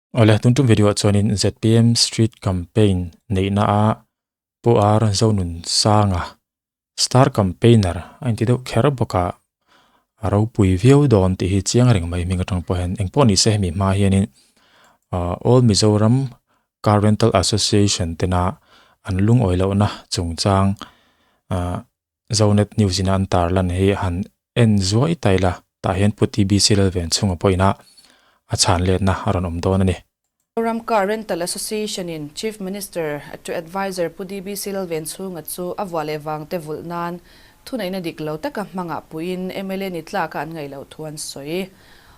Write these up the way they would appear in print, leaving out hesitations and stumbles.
Awle, tun tum video ah chuanin zpm Street Campaign neihna a Pu R Zonunsanga Star Campaigner a inti deuh kher bawk a, a ropui viau dawn tih hi chiang reng mai hming atang pawh hian engpawh ni se hemi hma hianin ah All Mizoram Car Rental Association tena an lungawi lohna chungchang ah Zonet News ina an tarlan hi han en zuai ta ila tah hian Pu TBC Lalven chhunga pawhin a a chhan letna a rawn awm dawn a ni. Mizoram Car Rental Association in Chief Minister to Adviser Pu DBC Lalven chhunga chu a vuah leh vangte vulh nan thuneihna dik lo taka hmangah puiin mla ni tlaka an ngaih loh thu an sawi.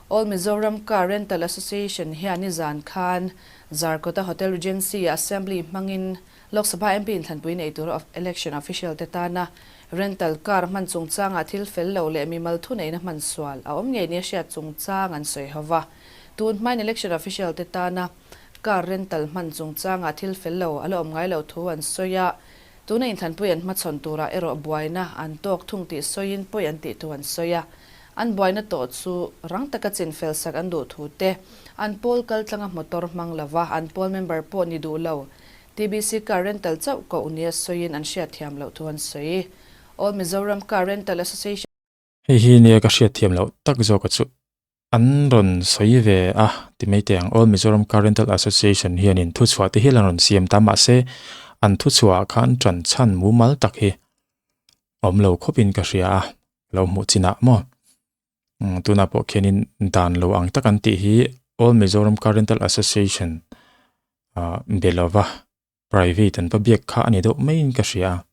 All Mizoram Car Rental Association hian nizan khan Zarkawta Hotel Regency ah Assembly hmangin Lok Sabha MP inthlanpui nei tur Election Official te tana rental car hman chungchangah thil fel lo leh mimal thuneihna hman sual a awm ngei nia hriat chungchang an sawi ho va. Tun hmain Election Official te tana car rental hman chungchangah thil fel lo a la awm ngai lo thu an sawi a, tuna inthlanpui an hmachhawn turah erawh buaina an tawk thung tih sawiin pawi an tih thu an sawi a. An buaina tawh chu rang taka chin fel sak an duh thu te, an pawl kaltlanga motor hmang lova an pawl member pawh ni duh lo TBC Car Rental chauh koh nia sawiin an hriatthiam loh thu an sawi. All Mizoram Car Rental Association. Hei hi nia ka hriatthiam loh tak zawk a chu an rawn sawi ve a ti mai teh ang. All Mizoram Car Rental Association hianin thuchhuah te hial an rawn siam ta mahse an thuchhuah ah khan ṭan chhan mumal tak hi awm lo khawpin ka hria a, lo hmuh chinah maw. Tunah pawh khianin dan lo ang tak an tih hi All Mizoram Car Rental Association ah be lova private an va biak kha a ni deuh maiin ka hria a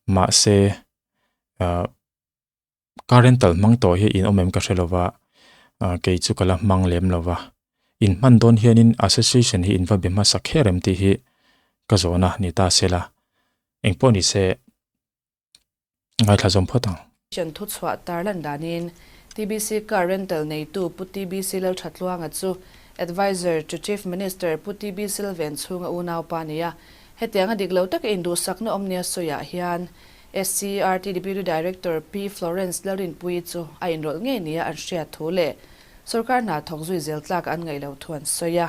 mahse ah car rental hmang tawh hi in awm em ka hre lova ah kei chu ka la hmang lem lova in hman dawn hianin association hi in va be hmasa kher em tih hi ka zawhna ni ta sela engpawh ni se. Ngaithla zawm phawt ang. Chen thuchhuah tarlan danin TBC Car Rental neitu Pu TBC Lalthatluanga chu Adviser to Chief Minister Pu TBC Lalvenchhunga unaupa a ni a. Hetianga dik lo taka induhsakna awm nia sawiah hian SCERT Deputy Director Pi Florence Lalrinpuii chu a inrawlh ngei nia an hriat thu leh sawrkar hna thawk zui zel tlak an ngaih loh thu an sawi a.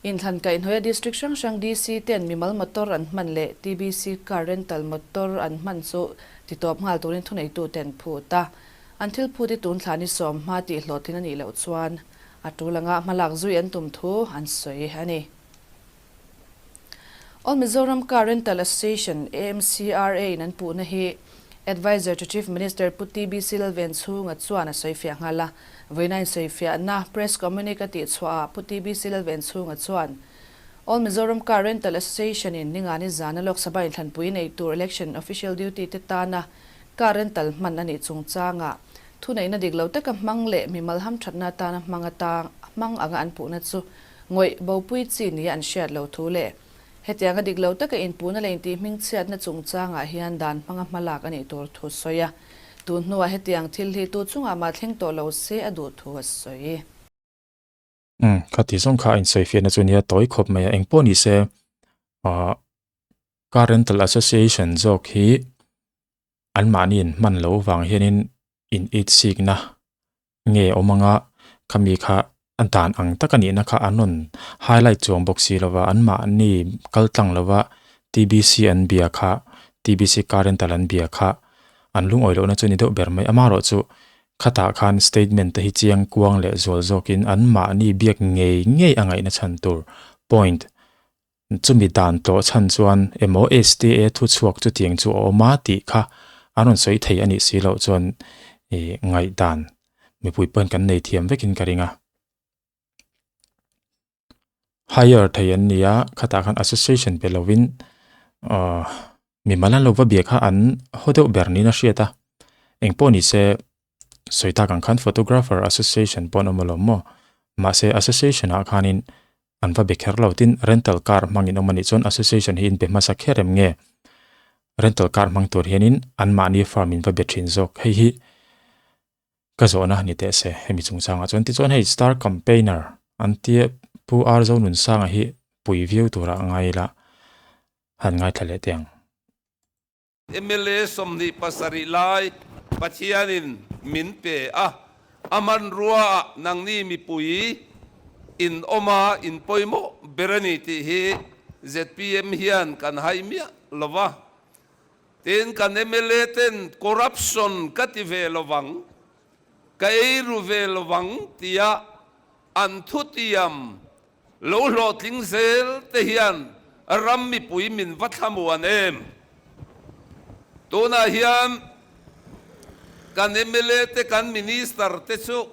Inthlan kaihhnawia District hrang hrang DC ten mimal motor an hman leh TBC car rental motor an hman chu titawp nghal turin thuneitu ten phut a. An thil phut hi tun thla ni sawm hma tih hlawhtlin a nih loh chuan a tul anga hmalak zui an tum thu an sawi a ni. All Mizoram Car Rental Association, AMCRA, in an puhna hi Adviser to Chief Minister Pu TBC Lalvenchhunga chuan a sawifiah nghal a. Vawiina insawifiahna Press Communique a tihchhuahah Pu TBC Lalvenchhunga chuan All Mizoram Car Rental Association in Ningani zana Lok Sabha inthlanpui nei tur Election Official Duty te tana car rental hman a nih chungchangah thuneihna dik lo taka hmang leh mimal hamthatna atana hmang atang hmang anga an puhna chu ngawih bopui chi nia an hriat lo thu leh Hetianga dik lo taka inpuhna leh intihhmingchhiatna chungchangah hian dan hmanga hmalak a nih tur thu sawi a. Tun hnuah hetiang thil hi tu chungah mah thleng tawh lo se a duh thu a sawi. Umm, kha ti zawng kha a insawifiahna chu nia tawi khawp mai a, engpawh ni se ah Car Rental Association zawk hi anmahni in hman loh vang hianin in itsikna nge awm anga khami kha a dan ang tak a nihna kha an rawn highlight chuang bawk si lova anmahni kal tlang lova T_B_C an bia kha T_B_C car rental an bia kha an lungawi lohna chu a ni deuh ber mai amaherawh chu khatah khan statement te hi chiang kuang leh zual zawkin anmahni biak ngei ngei a ngaihna chhan tur point Chumi dan tawh chhan chuan emaw STA thuchhuak chutiang chu a awm a tih kha an rawn sawi thei a nih si loh chuan ih ngaihdan mipui pawn kan nei thiam vekin ka ring a. Hire thei an ni a, khatah khan association pe lovin ahh mimal an lo va bia kha an haw deuh ber niin a hriat a. Engpawh ni se sawi tak ang khan photographer association pawh an awm alawm maw? Mahse association ah khanin an va be kher lo tin rental car hmangin awm anih chuan association hi in be hmasa kher em nge rental car hmang tur hianin anmahni firm in va be thin zawk hei hi ka zawhna ni teh se hemi chungchangah chuan tichuan hei star campaigner an tia Pu R Zonunsanga hi pui viau turah ngai ila han ngaithla leh teh ang. Mla 27 lai Pathianin min pe a, a hmanruaah nangni mipui. In awm a, in pawimawh ber a ni tih hi zpm hian kan hai miah lo va. Tin, kan mla ten corruption ka ti ve lo vang, ka ei ru ve lo vang tia an thutiam lo hlawhtling zel te hian ram mipui min va thlamuan em? Tunah hian kan mla te, kan minister te chu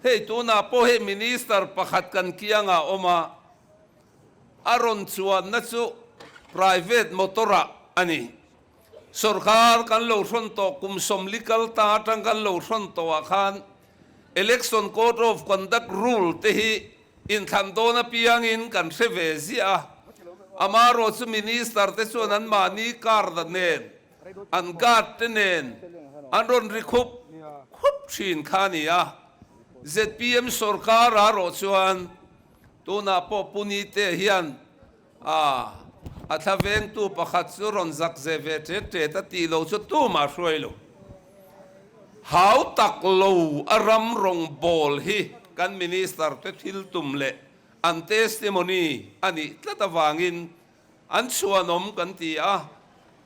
Hei tunah pawh hei Minister pakhat kan kiangah a awm a, a rawn chuanna chu private motor ah a ni. Sorkar kan lo hrawn tawh kum sawmli kal ta atang kan lo hrawn tawh ah khan Election Code of Conduct Rule te hi inthlan dawn apiangin kan hre ve ziah a, amaherawh chu Minister te chuan anmahni card nen An guard te nen an rawn ri khup khup thin kha a ni a, zpm sorkar a rawh chuan tunah pawh Pu Nite hian a a thla vengtu pakhat chu rawn zak ze ve tet tet a tih lo chu tumah hruai lo. Hau tak lo a ram rawngbawl hi kan minister te thil tum leh an testimony a nih tlat avangin An chhuanawm kan ti a,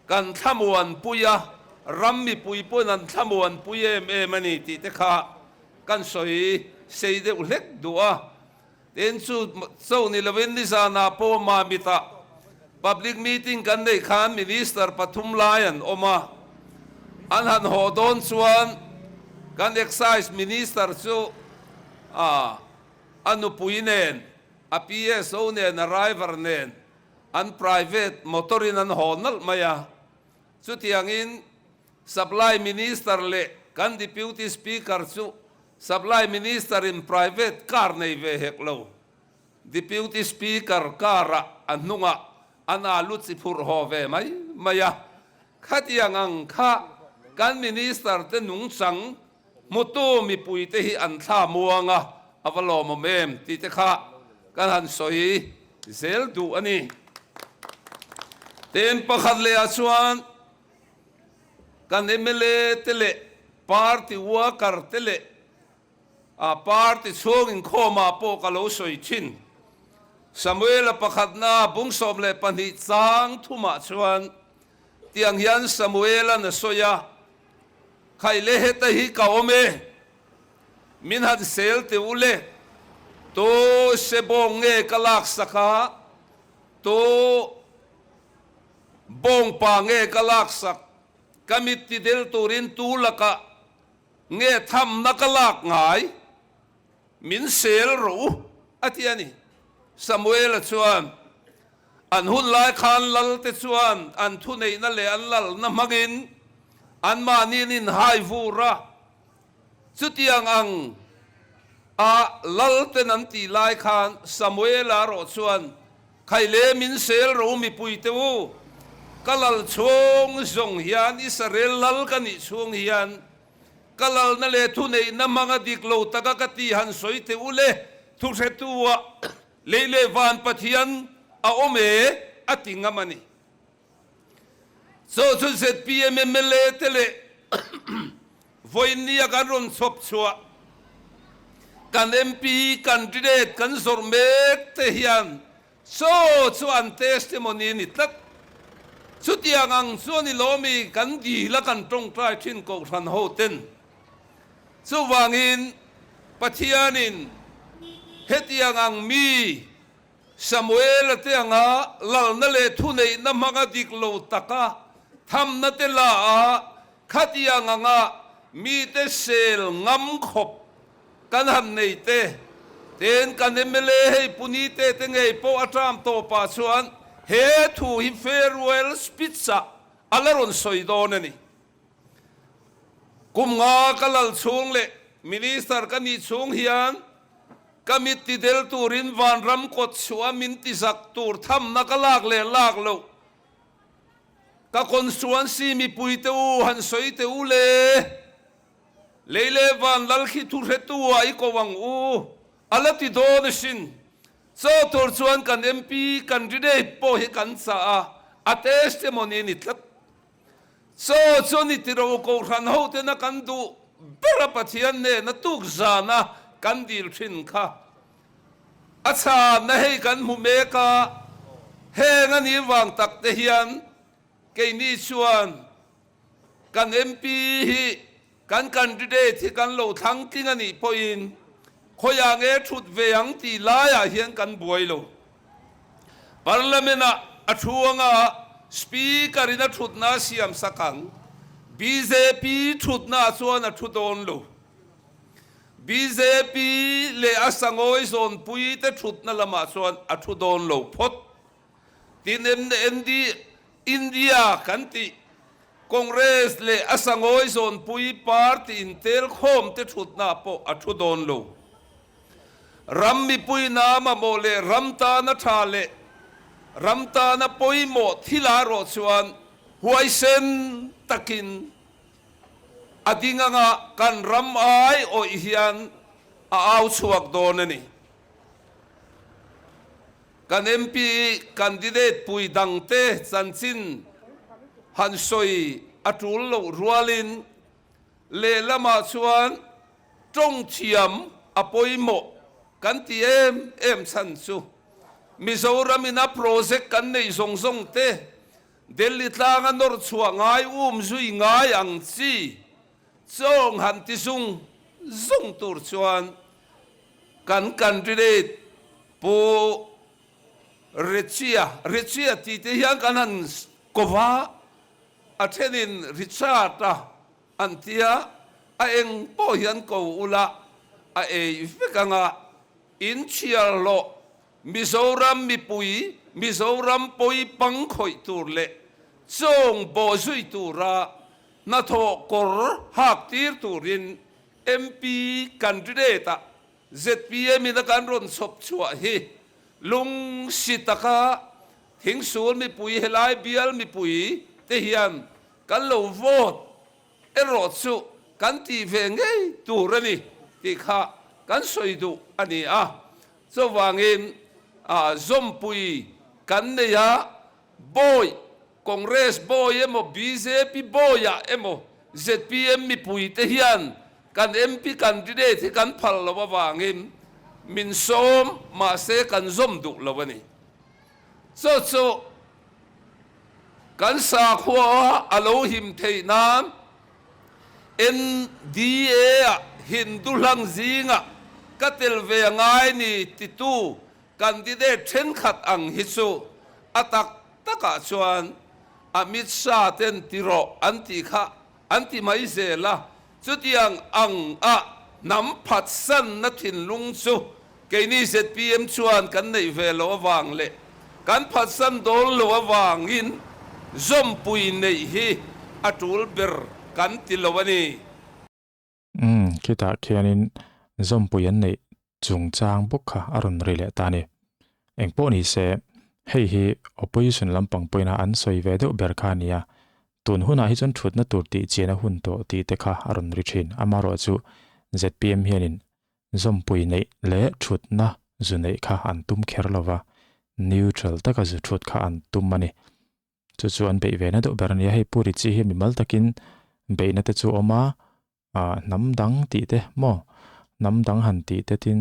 kan thlamuanpui a, ram mipui pawhin an thlamuanpui em em a ni tih te kha kan sawi sei deuh hlek duh a. Tin, chu cho ni lovin nizanah pawh Mamitah public meeting kan neih khan Minister pathum lai an awm a, an han haw dawn chuan kan Excise Minister chu a nupui nen A PSO nen a driver nen an private motor in an haw nalh mai a, chutiangin Supply Minister leh kan Deputy Speaker chu Supply Minister in private car nei ve hek lo, Deputy Speaker car ah a hnungah an alu chi phurh haw ve mai mai a, khatiang ang kha kan Minister te nungchang Hmutu mipuite hi an thla muang a, a va lawmawm em tih te kha kan han sawi zel duh a ni. Tin, pakhat lehah chuan kan mla te leh party worker te leh a party chhung inkhawmah pawh ka lo sawi thin. Samuela pakhatna bung 12 chang thumah chuan tiang hian Samuela'n a sawi a, Khai le heta hi ka awm e, min han sel teh u le, tu se bawng nge ka lak sak a, tu bawng pa nge ka lak sak, ka mit ti del turin tu lakah nge thamna ka lak ngai, min sel rawh u, a ti a ni. Samuela chuan, An hun lai khan lalte chuan an thuneihna leh an lalna hmangin anmahni an inhai vur a. Chutiang ang a lalten an tih lai khan Samuela erawh chuan, Khai le min sel ro mipuite u, ka lal chhung zawng hian Israel lal ka nih chhung hian ka lalna leh thuneihna hmanga dik lo taka ka tih han sawi teh u le, thuhretu-ah Lei leh van Pathian a awm e a ti ngam a ni. Chaw chu zpm mla te leh vawiinnia kan rawn chhawp chhuah kan MP candidate kan zawrh mek te hian chaw chu an testimony a ni tlat. Chutiang ang chu a ni lawmi kan dil a kan tawngtai thin Kohhran ho ten. Chuvangin, Pathianin hetiang ang mi Samuela te anga lalna leh thuneihna hmanga dik lo taka thamna te la a, khatiang anga mite sel ngam khawp kan han nei te, ten kan mla hei Punite te ngei pawh a ṭam tawpah chuan he thu hi farewell speech-ah a la rawn sawi dawn a ni. Kum nga ka lal chhung leh Minister ka nih chhung hian ka mit ti del turin vanram kawt chhuah min ti zak tur thamna ka lak leh lak loh ka constituency mipui te u han sawi teh u le. Lei leh van lal khi thu hretu ah i ko ang u a la ti dawn asin. Chaw tur chuan kan MP candidate pawh hi kan chah a, a testimony a ni tlat. Chaw chu ni ti ro Kohhran ho tena kan duh ber a Pathian nena tuk zana kan dil thin kha. A chhanna hei kan hmu mek a, heng a nih vang tak te hian keini chuan kan MP hi kan candidate hi kan lo thlang tling a nih pawhin khawiah nge thut ve ang tih laiah hian kan buai lo. Parliament ah a thu anga Speaker in a thutna a siam sak ang. Bjp thutna ah chuan a thu dawn lo. Bjp leh a sangawi zawnpui te thutna lamah chuan a thu dawn lo phawt. Tin ND India kan tih Congress leh a sangawi zawnpui party intelkhawm te thutna pawh a thu dawn lo. Ram mipuina mamawh leh ram tana tha leh ram tana pawimawh thil ah erawh chuan huaisen takin a ding anga kan ram ai awih hian a au chhuak dawn a ni. Kan MP candidate pui dangte chanchin han sawi a tul loh rualin lehlamah chuan tawng thiam a pawimawh kan ti em em chhan chu Mizoram ina project kan neih zawng zawng te Delhi tlanga nawr chhuah ngai um zui ngai ang chi chawng han ti zung zung tur chuan kan candidate Pu Richie-a, Richie-a tih te hian kan han kova a thenin Richard-a an tia, a eng pawh hian ko ula a ei vek anga in chhiar hlawh Mizoram mipui, Mizoram pawi pang khawih tur leh chawng bawh zui tura hnathawh kawr hak tir turin MP candidate-ah Zpm in a kan rawn chhawp chhuah hi lungsi taka Thingsul mipui helai bial mipui te hian kan lo vote erawh chu kan tih ve ngei tur a ni tih kha kan sawi duh a ni a. Chuvangin zawmpui kan nei a, bawi Congress bawi emaw bjp bawiah emaw zpm mipui te hian kan MP candidate hi kan phal lo avangin min sawm mahse kan zawm duh lo a ni. Chu chu kan sakhua a lo him theih nan NDA ah Hindu hlang zingah ka tel ve a ngai ni titu Candidate thenkhat ang hi chu a tak takah chuan Amit Shah ten ti rawh an tih kha an ti mai zel a, chutiang ang a hnam phatsanna thinlung chu keini zpm chuan kan neih ve loh avang leh kan phatsan dawn loh avangin zawmpui neih hi a tul ber kan ti lo a ni. Umm, khitah khianin zawmpui an neih chungchang bawk kha a rawn ri leh ta a ni. Engpawh ni se, hei hi opposition lampang pawhin a an sawi ve deuh ber kha a ni a, tun hunah hi chuan thutna tur tih chian a hun tawh tih te kha a rawn ri thin. Amaherawhchu zpm hianin zawmpui neih leh thutna zu neih kha an tum kher lo va, neutral taka zu thut kha an tum a ni. Chu chu an beih ve na deuh ber a nia, hei Pu Richie hi mimal takin beihna te chu a awm a, ah hnam dang tih te maw hnam dang han tih te tin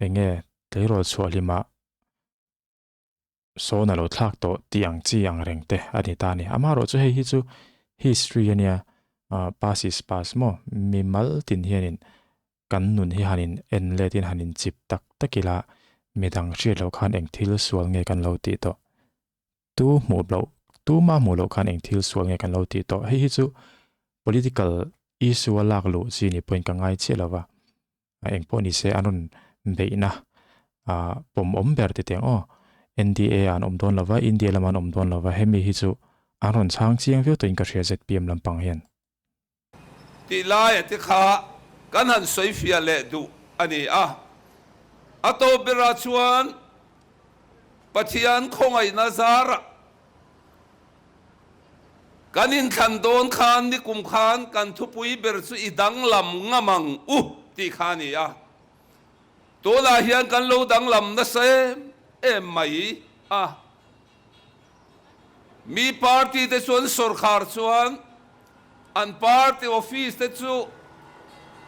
eng nge tleirawl chhuah hlimah sawn a lo thlak tawh tih ang chi ang reng te a ni ta a ni. Amaherawhchu hei hi chu history a nia, ah past is past maw mimal tin hianin kan nun hi han in en let in han in chip tak tak ila midang hriat loh khan eng thil sual nge kan lo tih tawh. Tu hmuh loh, tuma hmuh loh khan eng thil sual nge kan lo tih tawh. Hei hi chu political issue a lak luh chi ni pawhin ka ngai chiah lo va. Eng pawh ni se an rawn beihna pawm awm ber ti teng aw. NDA ah an awm dawn lo va, India lamah an awm dawn lo va, hemi hi chu an rawn chhang chiang viau tawhin ka hria zpm lampang hian. Tih laia te kha kan han sawi fiah leh duh a ni a. A tawp berah chuan Pathian khawngaihna zarah kan inthlan dawn khan nikum khan kan thupui ber chu i danglam ngam ang u tih kha a ni a. Tunah hian kan lo danglam nasa em em mai a. Mi party te chuan sawrkhar chuan an party office te chu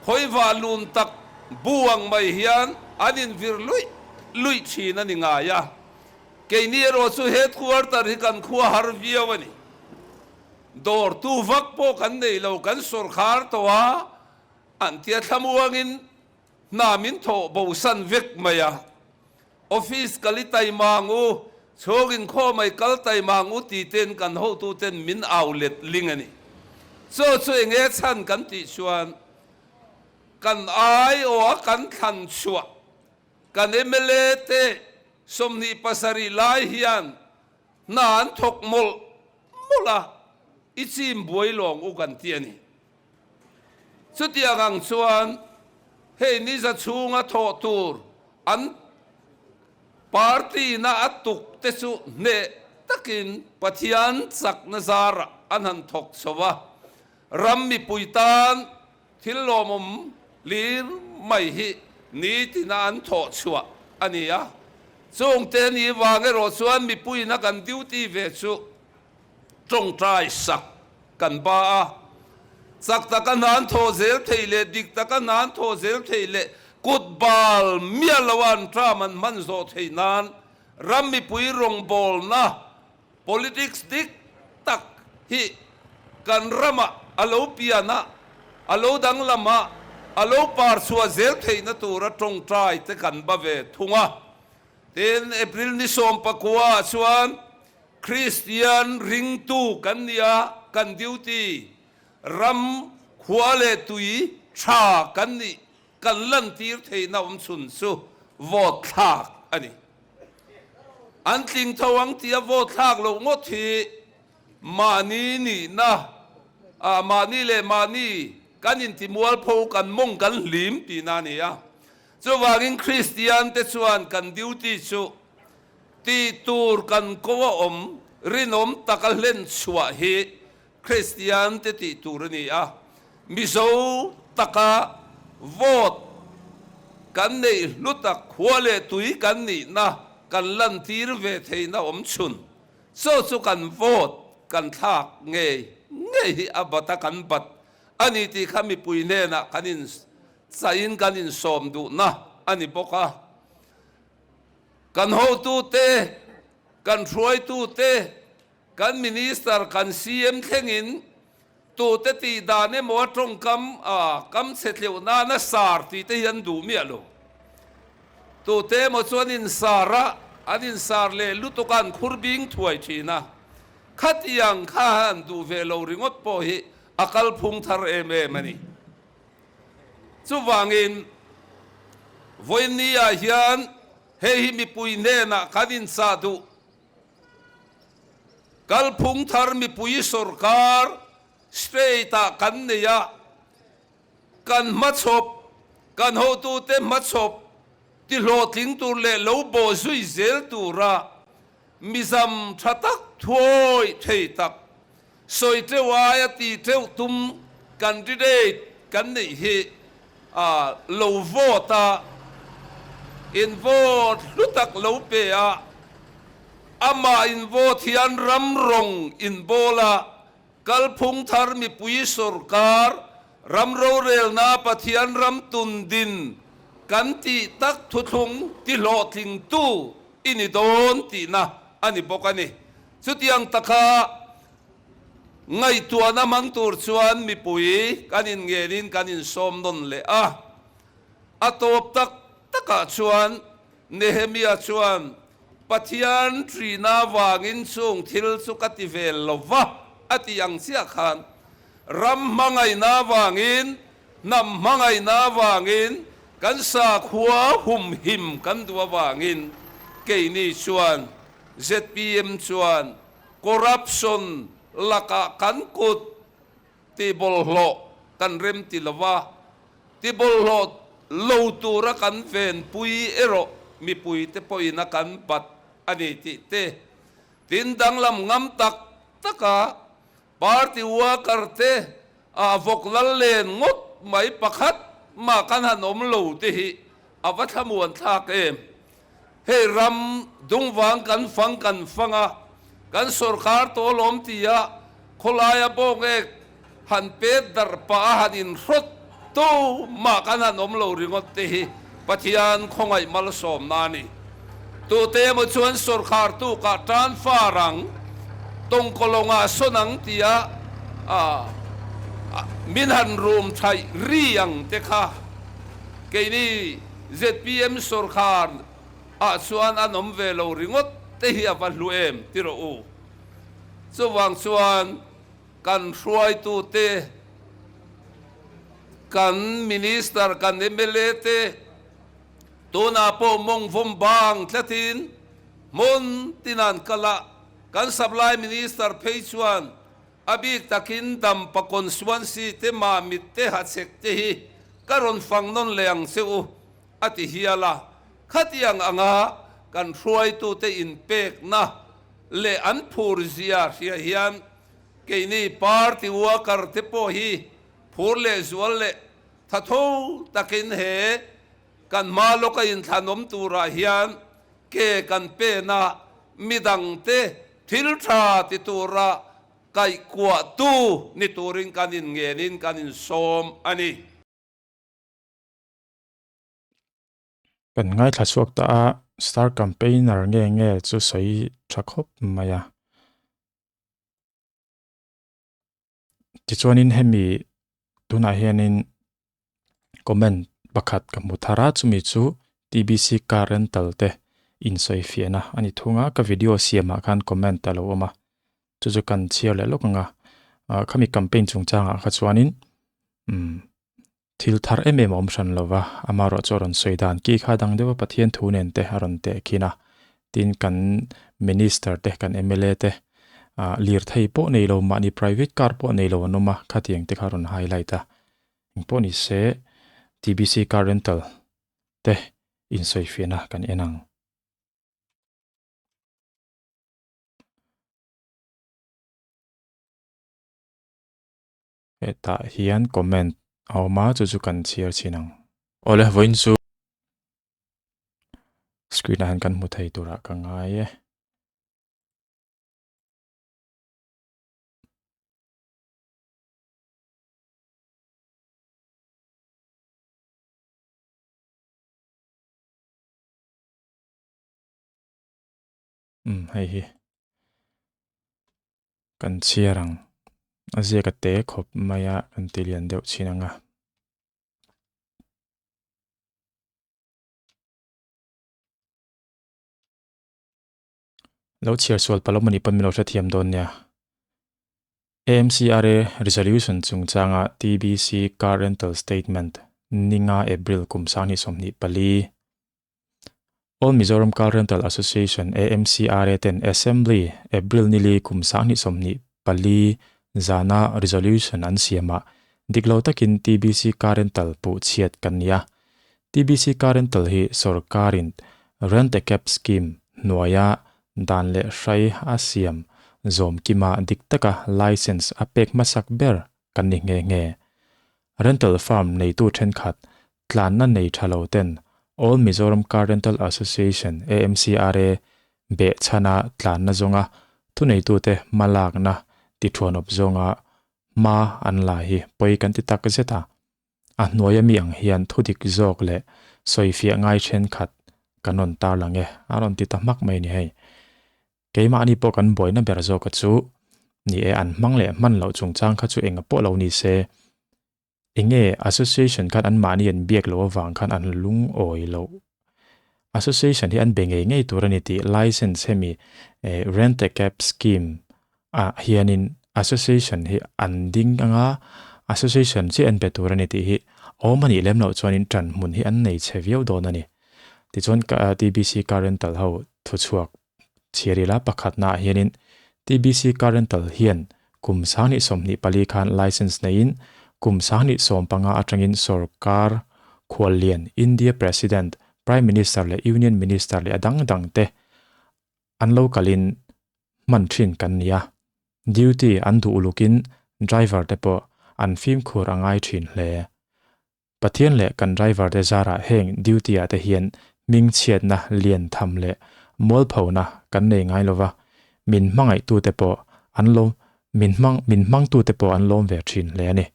khawivah lun tak bu ang mai hian an invir luih luih thin a ni ngai a. Keini erawh chu headquarter hi kan khua har viau a ni. Dawrtu vak pawh kan nei lo, kan sawrkhar tawh a, an tia thlamuangin hna min thawh bosan vek mai a. Office kal i taima ang u, chhawng inkhawm ai kal taima ang u ti ten kan hotu ten min au let ling a ni. Chaw chu eng nge chhan kan tih chuan kan aiawh a kan thlan chhuah kan mla te 27 lai hian hna an thawk mawlh mawlh a, i chim buai lawng u kan ti a ni. Chutiang ang chuan hei niza chhunga thawh tur an party na a tuk te chu hneh takin Pathian chakna zarah an han thawk chho a, ram mipui tan thil lawmawm lir mai hi nitina an thawh chhuah a ni a. Chungte ni vang erawh chuan mipuiin a kan duty ve chu tawngtai sak kan ba a, chak taka hna an thawh zel theih leh dik taka hna an thawh zel theih leh kut bal miah lo a an term an hman zawh theih nan ram mipui rawngbawlna politics dik tak hi kan ramah a lo pian a, a lo danglam a, a lo par chhuah zel theihna tura tawngtai te kan ba ve thung a. Tin, April ni 19 ah chuan Kristian ringtu kan ni a, kan duty, ram, khua leh tui tha kan nih kan lantir theihna awm chhun chu vote thlak a ni. An tling tho ang tia vote thlak loh ngawt hi mahni nihna, mahni leh mahni kan intimualpho, kan mawng kan hlim tihna a ni a. Chuvangin Kristian te chuan kan duty chu Tih tur kan ko a awm, rinawm taka hlen chhuah hi Kristian te tih tur a ni a. Mizo taka vote kan neih hlu tak, khua leh tui kan nihna kan lantir ve theihna awm chhun. Chaw chu kan vote kan thlak ngei ngei hi a bat a kan bat a ni tih kha mipui hnenah kan in chahin kan insawm duhna a ni bawk a. Kan hotute, kan hruaitute, kan Minister, kan CM thlengin tute tih dan emaw a tawngkam a kam chhe tleuh nana sar tih te hi an duh miah lo. Tute emaw chuan insar a, an insar leh lutuk a an khur bing thuai thin a. Khatiang kha an duh ve lo ringawt pawh hi a kalphung thar em em a ni. Chuvangin, vawiinniah hian hei hi mipui hnenah kan inchah duh. Kalphung thar mipui sorkar state-ah kan nei a, kan hmachhawp, kan hotute hmachhawp tihlawhtling tur leh lo bawh zui zel tura mizam tha tak thuawi thei tak Sawi teuh aia ti teuh tum candidate kan neih hi lo vote a, in vote hlu tak lo pe a, amah in vote hian ram rawng in bawl a, kalphung thar mipui sorkar ram rorelna Pathian ram tun din kan tih tak thuthlung ti hlawhtlingtu i ni dawn tihna a ni bawk a ni. Chutiang taka ngaihtuahna hmang tur chuan mipui kan inngenin kan insawm nawn leh a. A tawp tak takah chuan Nehemia chuan, Pathian ṭihna avangin chung thil chu ka ti vel lo va, a tih ang chiah khan, ram hmangaihna avangin, hnam hmangaihna avangin, kan sakhua humhim kan duh avangin keini chuan Zpm chuan corruption lakah kan kut tihbawlhhlawh kan rem ti lo a, tibawlhhlawh lo tura kan venpui erawh mipuite pawhin a kan bat a ni tih te, tin danglam ngam tak taka party worker te ah vawk lal len ngawt mai pakhat mah kan han awm lo te hi a va thlamuan thlak em. Hei ram dungvang kan fang kan fang a, kan sorkar tawh alawm tia khawlaia bawngek han pet darh pah a han inhrawt tu mah kan han awm lo ringawt te hi Pathian khawngaih malsawmna a ni. Tute emaw chuan sawrkhar tukah tan far ang, tawngkawlawngah sawn ang tia min han rum thaih ri ang te kha keini zpm sawrkhar ah chuan an awm ve lo ringawt te hi a va hlu em ti rawh u. Chuvang chuan kan hruaitute, kan Minister, kan mla te, Tunah pawh mawngvawm bang tlatin hmun tin an kal a, kan Supply Minister phei chuan a bik takin Dampa Constituency te Mamit te Hachhek te hi ka rawn fang nawn leh ang che u a ti hial a, khatiang anga kan hruaitute inpekna leh an phur zia hria hian keini party worker te pawh hi phur leh zual leh Tha tho takin he kan hma lawka inthlanawm turah hian ke kan pen a, midangte thil tha ti tura kaihkuahtu ni turin kan inngenin kan insawm a ni. Kan ngaithla chhuak ta a, star campaigner nge nge chu sawi tha khawp mai a. Tichuanin hemi tunah hianin comment pakhat ka hmu thar a, chumi chu TBC car rental te insawifiahna a ni thung a, ka video siamah khan comment a lo awm a, chu chu kan chhiar leh lawk ang a, khami campaign chungchangah kha chuanin umm Thil thar em em a awm hran lo va, amaherawh chu a rawn sawi dan ki kha dang deuh a Pathian thu nen te a rawn teh khin a, tin kan Minister te kan mla te ah lirthei pawh nei lo mahni private car pawh nei lo an awm a, khatiang te kha a rawn highlight a, engpawh ni se TBC car rental te insawifiahna kan en ang. Hetah hian comment a awm a, chu chu kan chhiar chhin ang. Awle, vawiin chu screen ah hian kan hmu thei turah ka ngai e. Umm hei hi kan chhiar ang a ziak a te khawp mai a kan ti lian deuh chhin ang a. Lo chhiar sual palh awm a nih pawn min lo hrethiam dawn nia. AMCRA Resolution chungchanga TBC Car Rental Statement ninga April kum 2024 All Mizoram Car Rental Association, AMCRA, ten Assembly, April nili kum 2024 zana resolution an siamah dik lo takin TBC Car Rental puh chhiat kan ni a. TBC Car Rental hi sorkarin Rent a Cab Scheme hnuaia dan leh hrai a siam zawm kima dik taka licence a pek hmasak ber kan ni nghe nghe. Rental firm neitu thenkhat tlanna nei tha lo ten All Mizoram Car Rental Association, AMCRA, beh chhana tlanna zawnga thuneitute hmalakna tithuanawp zawnga hma an la hi pawi kan ti tak zet a. A hnuaia mi ang hian thudik zawk leh sawifiah ngai thenkhat kan rawn tarlang e, a rawn ti ta hmak mai ni hei. Keimahni pawh kan buaina ber zawka chu ni e, an hmang leh hman loh chungchang kha chu enga pawh lo ni se, Enge association khan an mahni an biak loh avang khan an lungawi loh. Association hi an be ngei ngei tur a ni tih license hemi rent a cab scheme ah hianin association hi an ding anga association chiah an be tur a ni tih hi awm a nih lem loh chuanin ṭan hmun hi an nei chhe viau dawn a ni. Tichuan TBC car rental ho thuchhuak Chhiar ila pakhatnaah hianin TBC Car Rental hian kum 2024 khan licence neiin kum 2015 atangin sorkar khuallian India President, Prime Minister leh Union Minister leh a dang dang te an lo kalin hman thin kan ni a. Duty an duh ulukin driver te pawh an fimkhur a ngai thin hle. Pathian leh kan driver te zarah heng duty ah te hian hming chhiatna lian tham leh mualphona kan nei ngai lova, min hmangaihtu te pawh an lo min hmang min hmangtu te pawh an lawm ve thin hle a ni.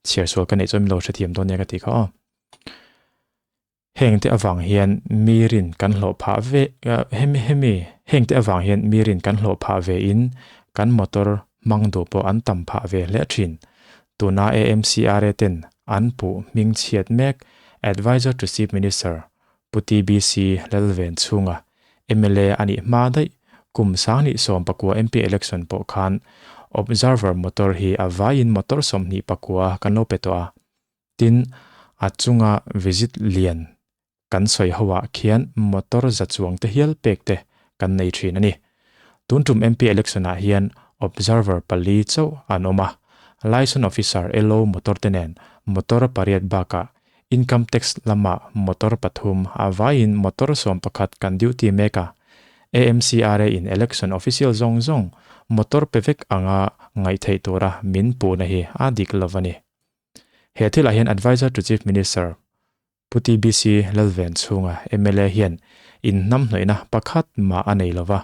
Chhiar sual ka neih chuan min lo hrethiam dawn nia ka tih kha aw. Hengte avang hian mi rin kan hlawh phah ve hemi hemi hengte avang hian mi rin kan hlawh phah ve in kan motor hmang duh pawh an tam phah ve hle thin. Tuna AMCRA ten an puh hming chhiat mek Adviser to Chief Minister Pu TBC Lalven chhunga mla a nih hma daih kum 2019 MP election pawh khan Observer motor hi a vaiin motor 29 kan lo pe tawh a. Tin, a chunga visit lian kan sawi ho ah khian motor za chuang te hial pek te kan nei thin a ni. Tun tum MP election ah hian observer pali chauh an awm a, Liaison Officer LO motor te nen motor pariat bakah Income Tax lamah motor pathum a vaiin motor 11 kan duty mek a. AMCRA in election official zawng zawng motor pe vek anga ngaih theih tura min puhna hi a dik lo a ni. He thilah hian Adviser to Chief Minister Pu TBC Lalven chhunga mla hian inhnamhnawihna pakhat mah a nei lova,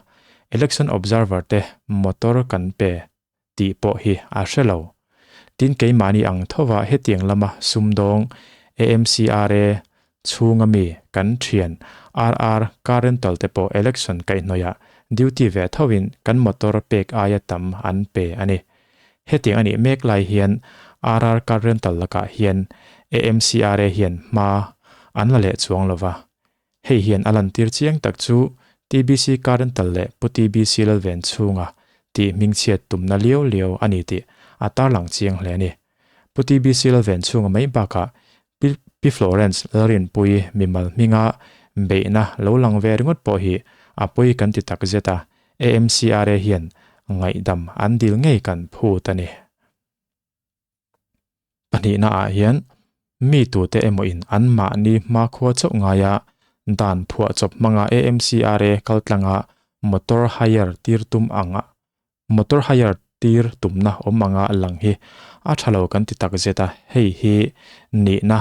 Election Observer te motor kan pe tih pawh hi a hre lo. Tin keimahni ang thova hetiang lama sumdawng AMCRA chhunga mi kan thian RR Car Rental te pawh election kaihhnawihah duty ve thovin kan motor pek aia tam an pe a ni. Hetiang a nih mek lai hian RR Car Rental lakah hian AMCRA hian hma an la leh chuang lo va. Hei hian a lantir chiang tak chu TBC Car Rental leh Pu TBC Lalven chhunga tih hmingchhiat tumna liau liau a ni tih a tarlang chiang hle a ni. Pu TBC Lalven chhunga mai bakah Pi Florence Lalrinpuii mimal hminga beihna lo lang ve ringawt pawh hi a pawi kan ti tak zet a, AMCRA hian ngaihdam an dil ngei kan phut a ni. Pahnihna ah hian mi tute emaw in an mahni hmakhua chauh ngaia dan phuahchawp hmanga AMCRA kaltlanga motor hire tir tum anga Motor hire tir tumna awm anga lang hi a tha lo kan ti tak zet a, hei hi nihna,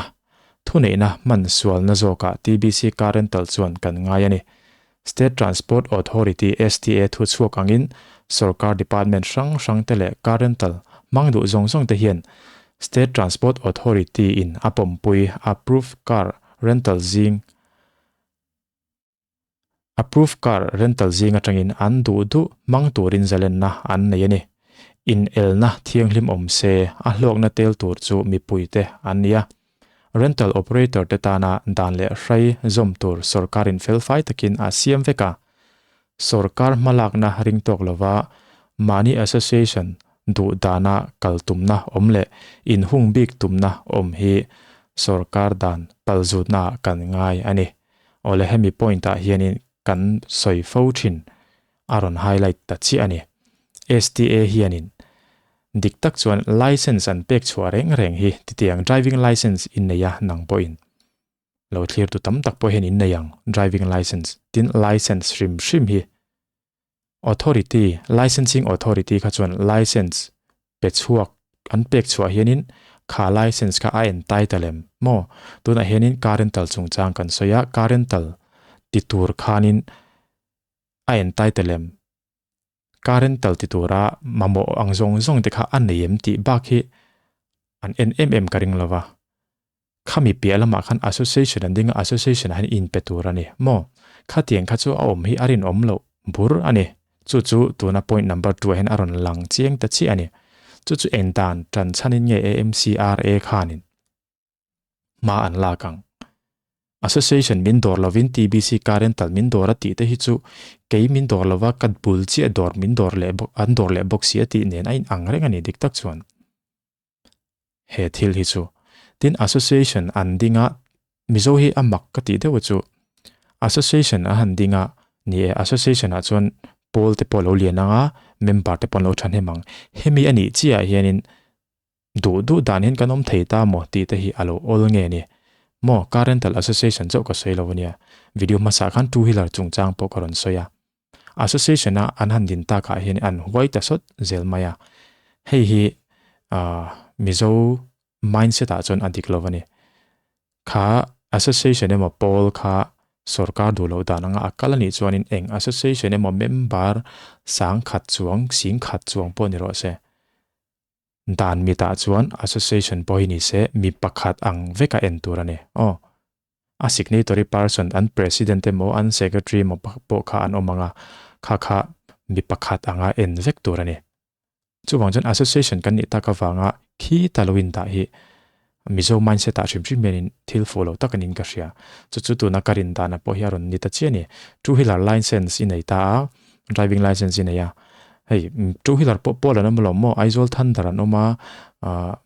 thuneihna hman sualna zawkah TBC Car Rental chuan kan ngai a ni. State Transport Authority, STA, thu chhuak angin sorkar department hrang hrang te leh car rental hmang duh zawng zawng te hian State Transport Authority in a pawmpui approved car rental zing Approved car rental zing atangin an duh duh hmang turin zalenna an nei a ni. Inelna thianghlim awm se a hlawkna tel tur chu mipuite an ni a. Rental operator te tana dan leh hrai zawm tur sorkarin felfai takin a siam vek a. Sorkar hmalakna ring tawk lova mahni association duh dana kal tumna awm leh inhung bik tumna awm hi sorkar dan palzutnaah kan ngai a ni. Awle hemi point ah hianin kan sawi fo thin a rawn highlight ta chiah a ni. STA hianin dik tak chuan license an pek chhuah reng reng hi titiang driving license in nei a nang pawhin lo thlir tu tam tak pawh hian in nei ang driving license tin license hrim hrim hi Authority, Licensing Authority kha chuan license pe chhuak an pek chhuah hianin kha license kha a entitle em maw? Tunah hianin car rental chungchang kan sawi a, car rental ti tur khanin a entitle em? Car rental ti tura mamawh ang zawng zawng te kha a nei em tih bak hi an en em em ka ring lo va. Khami piah lamah khan association an ding a, association ah hian inpe tur a ni maw? Khatiang kha chu a awm hi a rinawm loh bur a ni. Chu chu tuna point number 2 ah hian a rawn lang chiang ta chiah a ni. Chu chu eng dan tan chhanin nge AMCRA khanin hma an lak ang? Association min dawr lovin TBC car rental min dawr a tih te hi chu kei min dawr lova ka bul chiah dawr min dawr leh bawk an dawr leh bawk si a tih nen a inang reng a ni dik tak chuan. He thil hi chu tin association an ding a, Mizo hi a mak ka tih deuh chu association a han ding a, ni e association ah chuan pawl te pawh a lo lian ang a, member te pawh an lo thahnem ang. Hemi a nih chiah ah hianin duh duh dan hian kan awm thei ta maw tih te hi a lo awl nge ni. Maw car rental association chauh ka sawi lo ania, video hmasa ah khan two wheeler chungchang pawh ka rawn sawi a. Association a an han din takah hian an huai ta sawt zel mai a, hei hi Mizo mindset ah chuan a dik lo a ni. Kha association emaw pawl kha sorkar duh loh dan anga a kal a nih chuanin eng association emaw member sang khat chuang sing khat chuang pawh ni rawh se. Dan mitah chuan association pawh hi ni se mi pakhat ang veka en tur a ni. Aw. A signatory person an president emaw an secretary emaw pawh kha an awm ang a, kha kha mi pakhat anga en vek tur a ni. Chuvang chuan association kan nih tak avanga khi ta lo indah hi Mizo mindset ah hrim hrim hianin thil fuh lo tak anin ka hria. Chu chu tuna ka rin dana pawh hi a rawn ni ta chiah a ni. Two wheeler license i nei ta a, driving license i nei a. Hei two wheeler pawh pawl an awm alawm maw, Aizawl Thunder an awm a,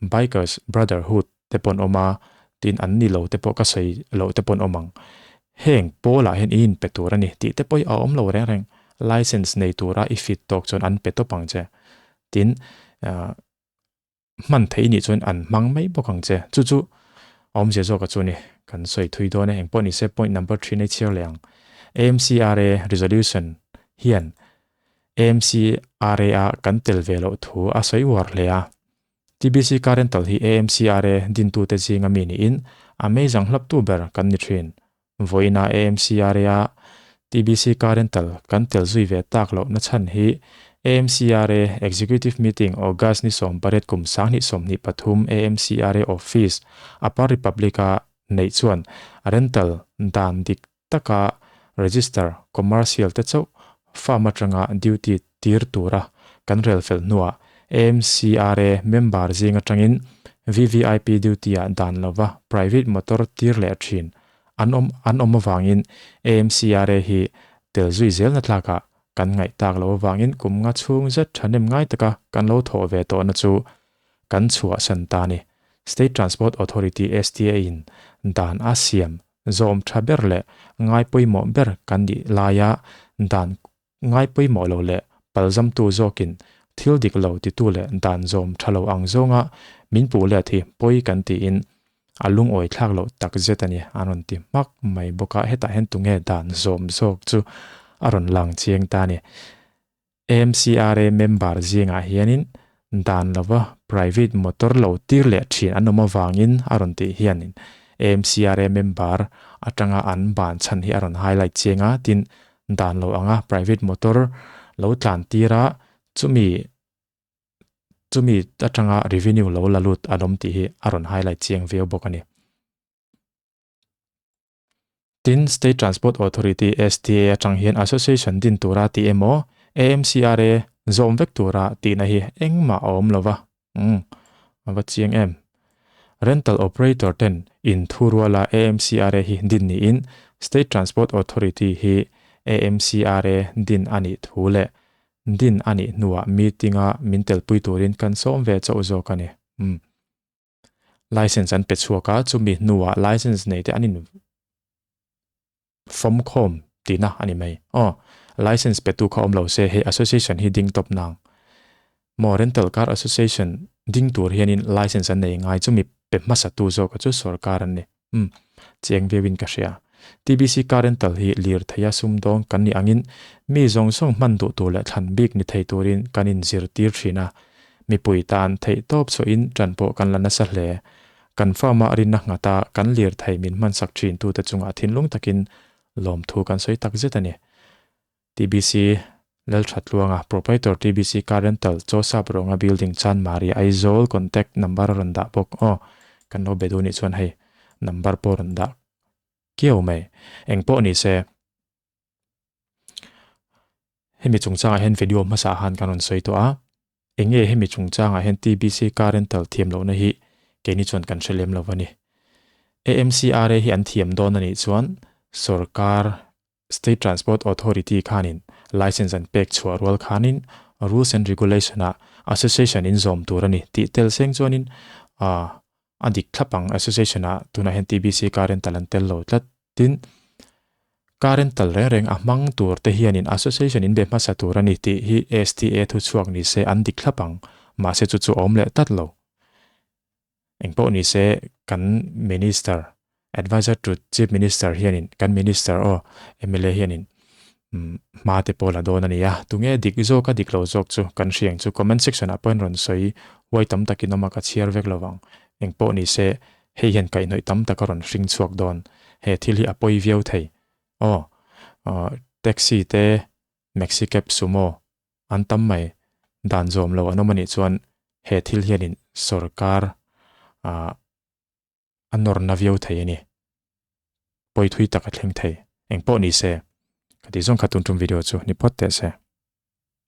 Bikers Brotherhood te pawh an awm a, tin an ni lo te pawh ka sawi loh te pawh an awm ang. Heng pawlah hian i inpe tur a ni tih te pawh hi a awm lo reng reng. License nei tura i fit tawk chuan an pe tawp ang che. Tin, hman theih nih chuan an hmang mai bawk ang che. Chu chu a awmzia zawk a chu ni. Kan sawi thui dawn e. Engpawh ni se point number three nei chhiar leh ang. AMCRA resolution hian AMCRA a kan tel ve loh thu a sawi uar hle a. TBC Car Rental hi AMCRA dintute zinga mi niin a meizang hlaptu ber kan ni thin. Vawiina AMCRA-a TBC Car Rental kan tel zui ve tak lohna chhan hi AMCRA Executive Meeting August ni 18 kum 2023 AMCRA Office Upper Republic-a neih chuan rental dan dik taka register commercial te chauh farm atanga duty tir tura kan rel fel hnuah AMCRA member zing atangin VVIP duty-ah dan lova private motor tir leh thin an awm an awm avangin AMCRA hi tel zui zelna tlakah kan ngaih tak loh avangin kum nga chhung zet thahnem ngai taka kan lo thawh ve tawhna chu kan chhuahsan ta a ni. State Transport Authority, STA, in dan a siam Zawm tha ber leh ngai pawimawh ber kan nih laia dan ngai pawimawh lo leh palzamtu zawkin thil dik lo titu leh dan zawm tha lo ang zawnga min puh let hi pawi kan tiin a lungawi thlak loh tak zet a ni an rawn ti hmak mai bawk a, hetah hian tunge dan zawm zawk chu a rawn lang chiang ta a ni. MCRA member zingah hianin dan lova private motor lo tir leh thin an awm avangin a rawn tih hianin MCRA member atanga an ban chhan hi a rawn highlight chiang a, tin dan lo anga private motor lo tlan tir a chumi chumi atanga revenue lo la lut an awm tih hi a rawn highlight chiang viau bawk a ni. Tin, State Transport Authority, STA, atang hian association din tura tih emaw, AMCRA zawm vek tura tihna hi engmah a awm lo va. Umm, a va chiang em. Rental operator ten in thu ruala AMCRA hi din niin State Transport Authority hi AMCRA din a nih thu leh din a nih hnuah meeting-a min telpui turin kan sawm ve chauh zawk a ni. Umm. License an pe chhuak a, chumi hnuah license nei te an in fawm khawm tihna a ni mai. Aw, license petu kha awm lo se hei association hi ding tawp nang. Maw rental car association ding tur hianin license an nei ngai chumi pe hmasa tu zawk chu sorkar an ni. Umm, chiang viauin ka hria. TBC car rental hi lir theia sumdawng kan nih angin mi zawng zawng hman duh tur leh thlan bik ni thei turin kan inzirtir thin a. Mipui tan theih tawp chhuahin ṭan pawh kan la nasa hle. Kan farm-ah rinna nghata kan lir thei min hmansak ṭhintute chungah thinlung takin lawmthu kan sawi tak zet a ni. TBC Lalthatluanga, Proprietor TBC Car Rental, Chawsap Rawnga Building, Chanmari, Aizawl, Contact number a rawn dah bawk. Aw, kan lo be duh nih chuan hei number pawh a rawn dah kiau mai. Eng pawh ni se, hemi chungchangah hian video hmasa han kan rawn sawi tawh a, eng nge hemi chungchangah hian TBC Car Rental thiam lohna hi keini chuan kan hre lem lo a ni. AMCRA hi an thiam dawn a nih chuan sorkar State Transport Authority khanin license an pek chhuah rual khanin rules and regulation ah association in zawm tur a ni tih tel seng chuanin a dik thlap ang association ah tunah hian TBC car rental an tel lo tlat tin car rental reng reng a hmang tur te hianin association in be hmasa tur a ni tih hi STA thu chhuak ni se an dik thlap ang mahse chu chu a awm leh tlat lo. Engpawh ni se kan Minister, Adviser to Chief Minister hianin kan Minister aw mla hianin hma te pawh la dawn a ni a, tunge dik zawk a dik lo zawk chu kan hriang chu comment section ah pawhin rawn sawi huai tam takin awm a ka chhiar vek lo vang. Engpawh ni se hei hian kaihhnawih tam tak a rawn hring chhuak dawn. He thil hi a pawi viau thei. Aw taxi te Maxi cab sumo an tam mai. Dan zawm lo an awm a nih chuan he thil hianin sorkar ah a nawrna viau thei a ni. pawi thui tak a thleng thei. Engpawh ni se, ka tih zawng kha tun tum video chu ni phawt teh se.